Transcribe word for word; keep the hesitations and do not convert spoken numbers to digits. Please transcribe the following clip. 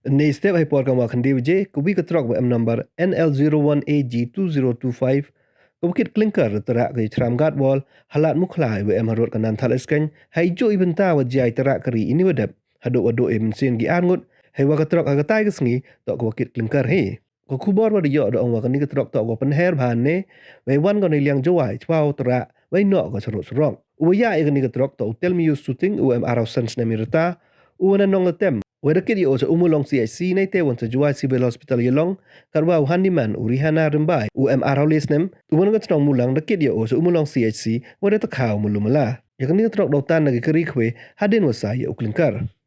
Ynne step hei por kamwa khyndai waje, ka wi ka truck wa em number N L zero one A G two zero two five, ka wa kit clinker da trah ka yachram guard wall ha Lad Mukhla wa em harud ka Nangthalaskein, hei jooh i bynta wa jia i trah ka ri ini wa dep, hadooh wa dooh i mynsiem ki ar ngut, heiwa ka truck ha katai ka sngi toh ka wa kit clinker hi. Ka khubor wa da yoh da ong wa kani ka truck toh ka wa pynher bha ynne, wei wan ka neiliang Jowai chwa u trah, wei noh ka charud surok. U wa yah ya kani ka truck toh u Telmiu Suting, u em arphaw san snem i rta, u wa na Nonglatem, wei da kit ya o cha Ummulong C H C, neite wan cha Jowai Civil Hospital Ialong, katwa u handyman, u Rihana Rymbai, u em arphaw le snem, u wa na ka chnong Mulang, da kit ya o cha Ummulong C H C, wa da takhaw malu mala. Ya kani ka truck da u tan na ki kari khwe, hadien wa sai ya u clinker.